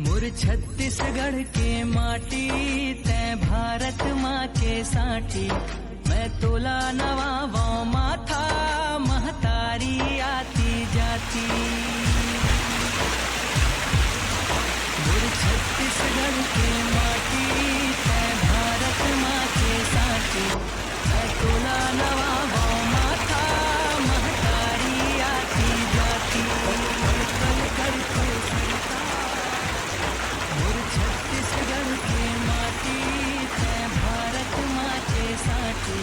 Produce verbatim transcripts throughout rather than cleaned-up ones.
मोर छत्तीसगढ़ के माटी, तैं भारत माँ के सांटी। मैं तोला नवावंव माथा, महतारी आती जाती। मोर छत्तीसगढ़ के माटी, तैं भारत माँ के सांटी। मैं तोला नवावंव माथा, महतारी आती जाती। कल कल करथे सरिता। मोर छत्तीसगढ़ के माटी, तैं भारत माँ के सांटी।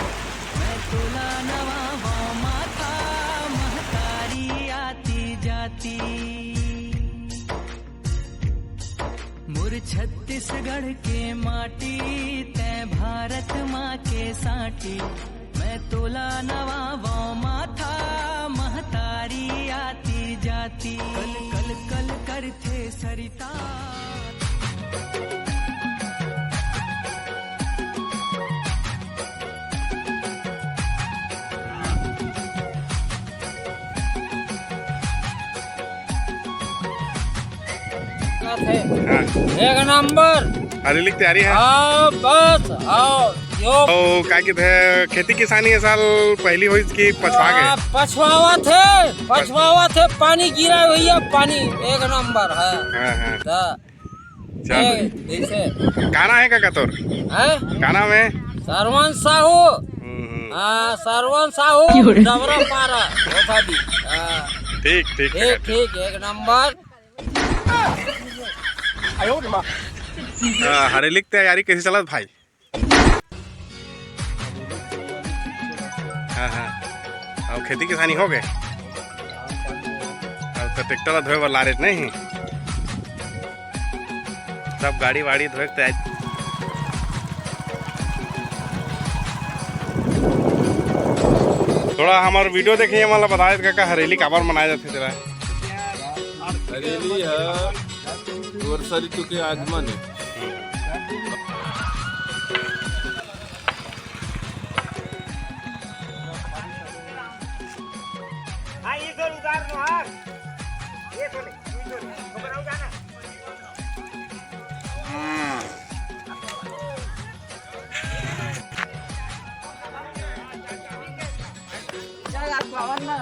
मैं तोला नवावंव माथा, महतारी आती जाती। मोर छत्तीसगढ़ के माटी, तैं भारत माँ के सांटी। मैं तोला नवावंव माथा, महतारी आती जाती। कल कल कल करथे सरिता। हाँ। एक नंबर। हरेली के तैयारी है? आओ, बस, आओ, यो। तो का कहते हैं, खेती किसानी ये साल पहली होइस कि पछवा गए? आ, पछवावत है, पछवावत है, पानी गिरा भैया, पानी एक नंबर है। हाँ, हाँ। तो चल। ए, जैसे का नाम है काका तोर? हैं? का नाम है? सरवन साहू। हम्म, हम्म। हाँ, सरवन साहू, क्यों रे? डबरा पारा, होता भी। हाँ। ठीक, ठीक, ठीक, ठीक। ठीक, एक नंबर। हाँ, हरेली के तैयारी कैसे चलत भाई? हाँ, हाँ। अउ खेती किसानी हो गए? अब तो ट्रैक्टर ला धोए बर लारेट नहीं? सब गाड़ी वाड़ी धोए के तैयारी। थोड़ा हमार वीडियो देखिए, मतलब बताए का, का हरेली काबर मनाया जाथे तेरा? हरेली है वर्षा ऋतु के आगमन है। हाँ, ये जोर उतार दो, हाँ। ये तो नहीं, ये तो नहीं। ऊपर आओ, जाना। चल, आप बावन ना।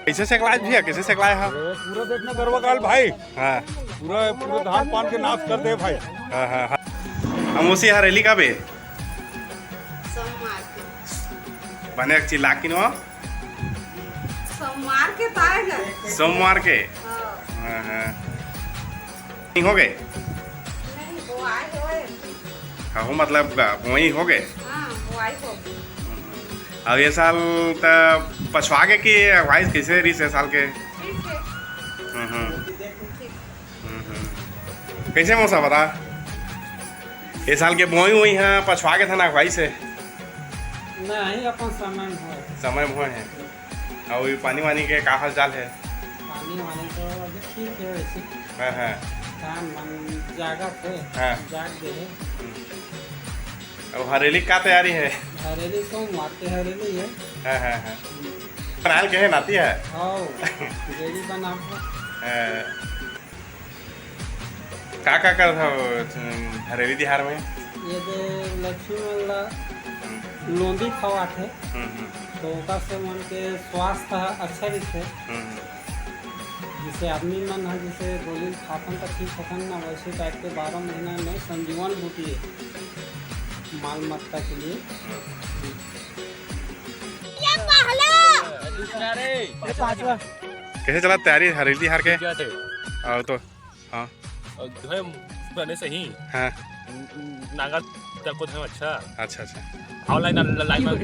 कैसे सेकलाए भैया, कैसे सेकलाए हा? अरे, पूरा देखना गरवा काल भाई। हाँ। पूरा, पूरा धान पान के नाश कर दे भाई। हाँ, हाँ, हाँ। हम उसी हरेली का बे। सोमवार के। बने एक चिल्ला किन हो? सोमवार के तो आएगा। सोमवार के? हाँ। हाँ, हाँ। नहीं हो गए? नहीं, वो आए हुए। हाँ, वो मतलब का, वही हो गए? हाँ, वो आए हो। अब ये साल त पछवा के कि भाई कैसे रही से साल के? ठीक है। हम्म, हम्म। ठीक। हम्म, हम्म। कैसे मौसम बता? ये साल के बोई हुई है, पछवा के था ना भाई से? नहीं, अपन समय में होए। समय में होए है। और ये पानी वानी के का हाल चाल है? पानी वानी तो अभी ठीक है वैसे। हाँ, हाँ। धान मन जागत है, हाँ। जाग गए है। हम्म। अब हरेली का तैयारी है? हरेली सोमवार के हरेली है। हाँ, हाँ, हाँ। हम्म। बनाल के है नाती है? हाँ, गेड़ी बनाबो। हाँ। का, का करत हव, हरेली तिहार में? ये दे लक्ष्मी मन ला हम्म। लोंदी खवाथे, हम्म, हम्म। तो ओकर से मन के स्वास्थ्य ह अच्छा रहिथे। हम्म, हम्म। जैसे आदमी मन ह जैसे गोली खाथन त ठीक होथन ना, वैसे टाइप के बारह महीना में संजीवन बूटी है, माल मत्ता के लिए। हम्म। ये पहला। कैसे चला तैयारी हरेली तिहार के? क्या थे? और तो हाँ। और जो है, बने सही। हाँ। नांगा तक को धर्म अच्छा। अच्छा, अच्छा। ऑनलाइन, ऑनलाइन में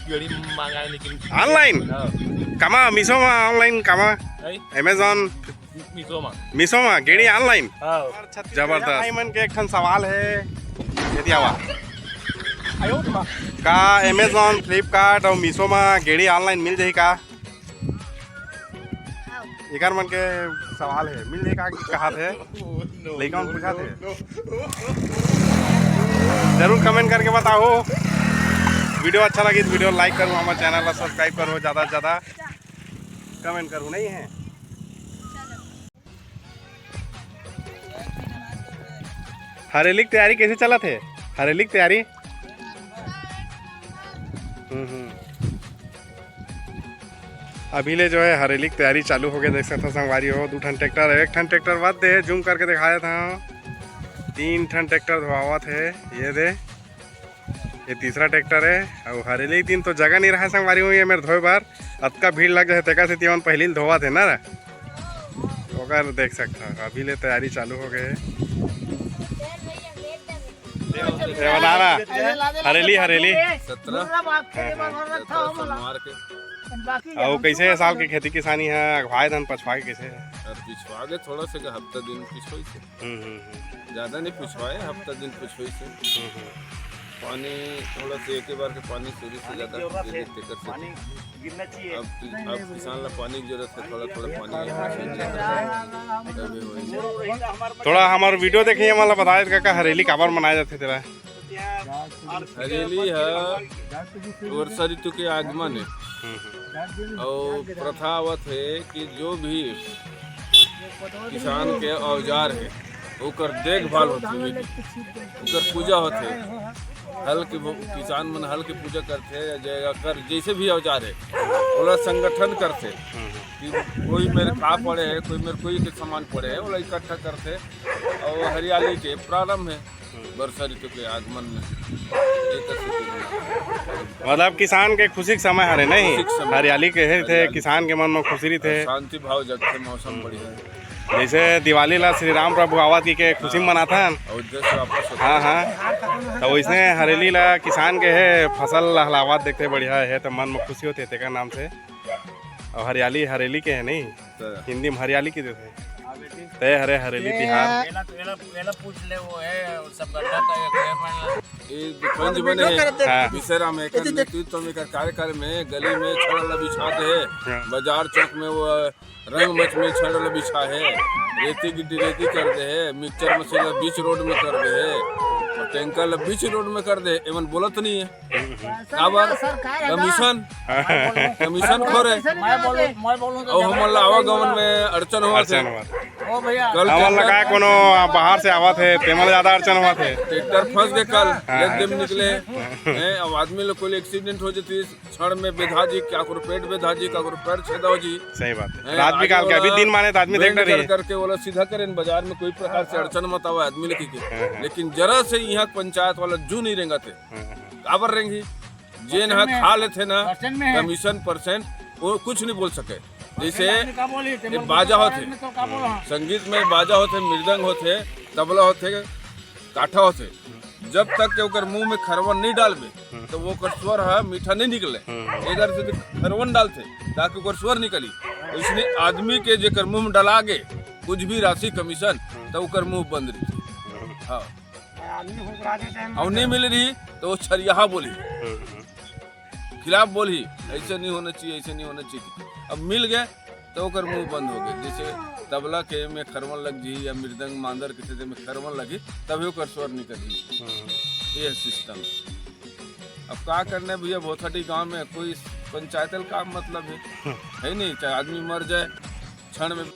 गेड़ी मांगा है, लेकिन ऑनलाइन? हाँ। कमा, मीशो में ऑनलाइन कमा। है? Amazon। मीशो में। मीशो में, गेड़ी ऑनलाइन? हाँ। जबरदस्त। भाई मन के एक ठन सवाल है, यदि आवा। का Amazon, Flipkart और मीशो में गेड़ी ऑनलाइन मिल जाही का? एकर मन के सवाल है, मिल जाही का कहात है, लइका मन पूछत है। जरूर comment करके बताओ। वीडियो अच्छा लगी तो वीडियो like करूँ, हमारे चैनल ला सब्सक्राइब करूँ, ज़्यादा से ज़्यादा कमेंट करूँ, नहीं है? हरेली के तैयारी कैसे चलत हे? हरेली के तैयारी? हम्म, हम्म। अभी ले जो है हरेली के तैयारी चालू हो गया, देख सकता संगवारी हो। दू ठन ट्रैक्टर है, एक ठन ट्रैक्टर बाद दे, जूम करके दिखाया था। तीन ठन ट्रैक्टर धोआवत है, ये दे, ये तीसरा ट्रैक्टर है। और हरेली के दिन तो जगह नहीं रहा संगवारी हो ये मेरे धोए बार, अतका भीड़ लग जाए, तेकर सेती हमन पहिली ले धोवत है ना। ओकर देख सकता, अभी ले तैयारी चालू हो गए। ये बता रहा, हरेली, हरेली। सत्रह। हाँ, हाँ। सत्रह सोमवार के। अउ कैसे साल के खेती किसानी है, अघवाए धन पछवाए कैसे है? अब पिछवा के थोड़ा से हफ्ता दिन पिछवाई से। हम्म, हम्म, हम्म। ज्यादा नहीं पिछवाए, हफ्ता दिन पिछवाई से। हम्म, हम्म। पानी थोड़ा से एक ही बार के पानी शुरू से ज्यादा गिरे तेकर से। अब, अब किसान ला पानी की जरूरत है, थोड़ा, थोड़ा पानी है, तभी होई। थोड़ा हमार वीडियो देखिए, हमन ला बताए काका, हरेली काबर मनाए जाथे तेला? हरेली ह वर्षा ऋतु के आगमन है। हम्म, हम्म। और प्रथा आवत है कि जो भी किसान के औजार है, ओकर देखभाल होथे, ओकर पूजा होथे। हल के वो, किसान मन हल के पूजा करथे, या जे अगर जैसे भी औजार है, ओला संगठन करथे कि कोई मेरे का पड़े है, कोई मेरे कोई के सामान पड़े है, ओला इकट्ठा करथे। और हरियाली के प्रारंभ है, वर्षा ऋतु के आगमन में। ये तो स्थिति है। मतलब किसान के खुशी के समय हरे नहीं? खुशी के समय। हरियाली के हे थे, हरियाली। किसान के मन में खुशी रहिथे। शांति भाव जगथे, मौसम बढ़िया है। जैसे दिवाली ला श्री राम प्रभु आवत की के खुशी में मनाथन। अयोध्या से वापस होते हाँ, हाँ। तो वैसने हरेली ला किसान के हे, फसल लहलावत देखते बढ़िया है, तो मन में खुशी होते तेकर नाम से। और हरियाली हरेली के है नहीं, तो हिंदी में हरियाली की देथे। ते हरे हरेली तिहार। एला, एला, एला पूछ ले, वो है, सब गड्ढा तो एक है, पर ये पंच बने हैं। हाँ। विश्राम एकर नेतृत्व में, एकर कार्यकाल में गली में छड़ ला बिछा दे, हाँ। बाजार चौक में वो रंगमंच में छड़ ला बिछा है, रेती गिट्टी रेती कर दे है, मिक्सचर मशीन ला बीच रोड में कर दे है, और टैंकर ला बीच रोड में कर दे, एमन बोलत नहीं है। काबर? कमीशन, कमीशन खोर है। मैं बोलूं, मैं बोलूं तो और हमन ला आवागमन में अड़चन होवत है। अड़चन होवत। ओ भैया। कल हमन ला का कोनो बाहर से आवत है, तेमन ला ज्यादा अड़चन होवत है। ट्रैक्टर फंस गए कल, हाँ। लेट में निकले हैं, अब आदमी लोग कोई एक्सीडेंट हो जाती, छड़ में बेधा जी, काकरो पेट बेधा जी, काकरो पैर छेदा हो जी। सही बात है। हैं, रात भी आगे काल के, अभी वाला दिन माने तो आदमी देख डर रही है। करके वाला सीधा करें, बाजार में कोई प्रकार से अड़चन मत आवे आदमी लेके के। हाँ, हाँ। लेकिन जरा से यहाँ पंचायत वाला जू नहीं रेंगत है। हाँ, हाँ। काबर रेंगी? जेन ह खा लेथे ना, कमीशन परसेंट, वो कुछ नहीं बोल सके। जैसे ये बाजा होथे, संगीत में बाजा होथे, मृदंग होथे, तबला होथे, काठा होथे, जब तक के ओकर मुंह में खरवन नहीं डालबे, तो वो ओकर स्वर ह मीठा नहीं निकले। अगर से खरवन डालथे, ताकि ओकर स्वर निकली, तो इसने आदमी के जेकर मुंह में डला गे कुछ भी राशि कमीशन, तो ओकर मुंह बंद रही। हाँ। और नहीं मिल रही, तो वो छरियाहा बोली, खिलाफ बोली, ऐसे नहीं होना चाहिए, ऐसे नहीं होना चाहिए। अब मिल गए, तो ओकर मुंह बंद हो गए। जैसे तबला के में खरवन लग जी, या मृदंग मांदर के से में खरवन लगी, तभी ओकर स्वर निकली। ये है सिस्टम। अब का करना है भैया, भोथाटी गांव में कोई पंचायतल का मतलब है? है नहीं, चाहे आदमी मर जाए, क्षण में